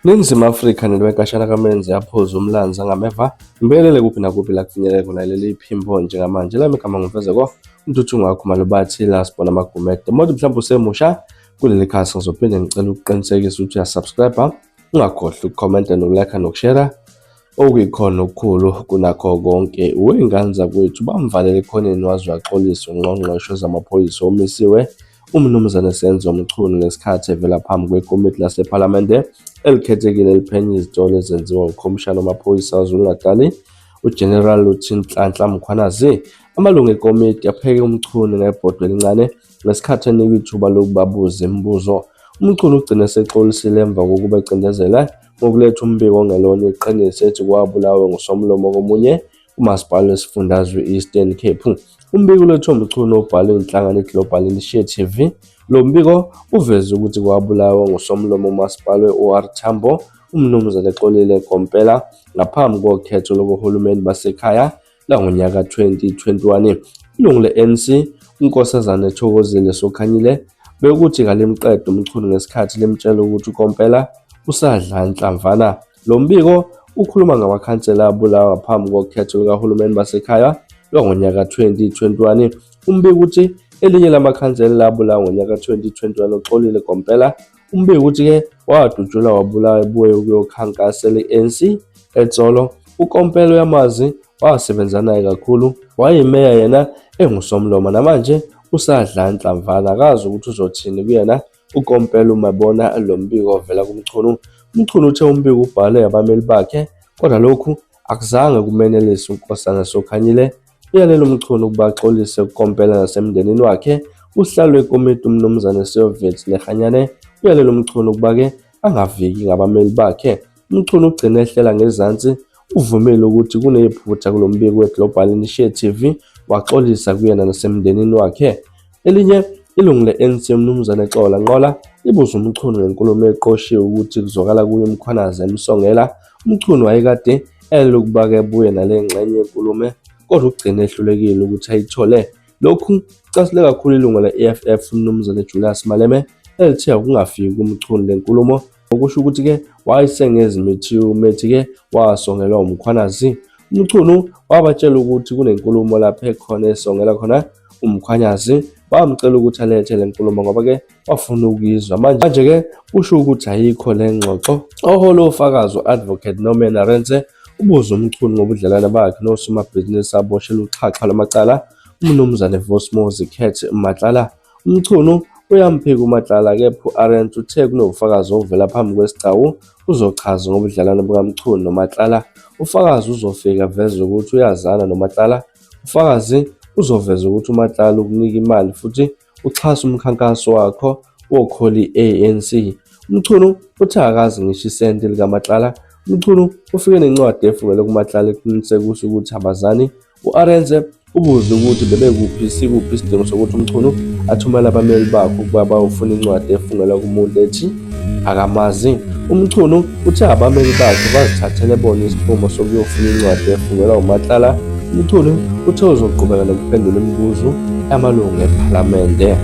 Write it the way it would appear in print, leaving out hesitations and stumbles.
Ningizimu Afrika nelwenkashana kaMenzi aphuza umlanzi ngameva ngibelele kuphi nakuphi la kufinyelele khona leli phimbo njengamanje lami igama nguMfezeko uNtuthu wakho Malubathi la sibona amagumede mode mhlawumbe usemusha kuleli khasi ngizophinde ngicela ukuqinisekisa ukuthi uyasubscribe ungakhohlwa ukukhomenta nokulike nokushare okuyikhona okukhulu kunakho konke wey'ngane zakwethu bamvalele ekhoneni waze waxolisa ungqongqoshe wezamaphoyisa omisiwe uMnumzane Senzo Mchunu ngesikhathi evela phambi kwekomiti lasephalamende elikhethekile eliphenya izitolo ezenziwa ukhomishana wamaphoyisa KwaZulu-Natali uGeneral Lieutenant Nhlanhla Mkhwanazi. Amalungu ekomiti apheke uMchunu ngebhodwe elincane ngesikhathi enikwa ithuba lokubabuza imibuzo. UMchunu ugcine esexolisile emva kokuba ecindezela ngokuletha umbiko ongelona iqiniso ethi kwabulawa ngusomlomo komunye umasipala wesifundazwe i-Eastern Cape. Umbiko ulethwe uMchunu obhalwe inhlangano iGlobal Initiative. Lo mbiko uveze ukuthi kwabulawa ngusomlomo umasipala we-OR Tambo uMnumzane Xolile Kompela ngaphambi kokhetho lokuhulumeni basekhaya langonyaka 2021. Ilungu le-ANC uNkosazane Thokozile Sokhanyile bekuthi kalimqede uMchunu ngesikhathi limtshela ukuthi uKompela usadla nhlamvana. Lo mbiko ukhuluma ngamakhansela abulawa ngaphambi kokhetho lukahulumeni basekhaya lwangonyaka 2021. Umbiko uthi elinye lamakhansela labulawa ngonyaka 2021 uXolile Kompela. Umbiko uthi-ke wadutshulwa wabulawa ebuye ukuyokhankasela i-ANC eTsolo. UKompela uyamazi wasebenza naye kakhulu, wayeyimeya yena engusomlomo namanje usadla nhlamvana akazi ukuthi uzothini kuyena uKompela uma ebona lo mbiko ovela kuMchunu. UMchunu uthe umbiko ubhalwe abameli bakhe kodwa lokhu akuzange kumenelise uNkosana Sokhanyile. Uyalela uMchunu ukuba axolise kuKompela nasemndenini wakhe. Usihlalo wekomiti uMnumzane Syovet Lekganyane uyalela uMchunu ukuba-ke angaviki ngabameli bakhe. UMchunu ugcine ehlela ngezansi uvumile ukuthi kunephutha kulo mbiko weGlobal Initiative waxolisa kuyena nasemndenini wakhe. Elinye ilungu le-ANC uMnumzane Xola Nqola libuza uMchunu ngenkulumo eqoshiwe ukuthi kuzwakala kuye uMkhwanazi emsongela. UMchunu wayekade elele ukuba-ke ebuye nale ngxenye yenkulumo kodwa ugcine ehlulekile ukuthi ayithole. Lokhu kucasule kakhulu ilungu le-EFF uMnumzane Julius Maleme elithe akungafiki kuMchunu le nkulumo okusho ukuthi-ke wayesengezimithiwe umethi-ke wasongelwa uMkhwanazi. UMchunu wabatshela ukuthi kunenkulumo lapho ekhona esongela khona uMkhwanyazi, bamcela ukuthi alethe le nkulumo ngoba-ke bafuna ukuyizwa. Manje-ke kusho ukuthi ayikho le ngxoxo. Ohola ofakazi u-Advocate Norman Arendse ubuze uMchunu ngobudlelwane bakhe nosomabhizinisi aboshelwe uxhaxha lwamacala uMnumzane Vusimuzi Cat Matlala. UMchunu uyamphika uMatlala kepha u-Arendse uthe kunobufakazi obuvela phambi kwesigcawu uzochaza ngobudlelwane bukaMchunu noMatlala. Ufakazi uzofika aveze ukuthi uyazana noMatlala. Ufakazi uzoveza ukuthi uMatlala ukunika imali futhi uxhasa umkhankaso wakho wokuhola i-ANC. UMchunu uthe akazi ngisho isenti likaMatlala. UMchunu ufike nencwadi efungelwe kuMatlala eqinisekisa ukuthi abazani. U-Arendse ubuze ukuthi bebekuphi sikuphi isidingo sokuthi uMchunu athumele abameli bakhe ukuba bayofuna incwadi efungelwa kumuntu ethi akamazi. UMchunu uthe abameli bakhe bazithathele bona isinqumo sokuyofuna incwadi efungelwa uMatlala. UMchunu uthe uzoqhubeka nokuphendula imibuzo yamalungu ephalamende.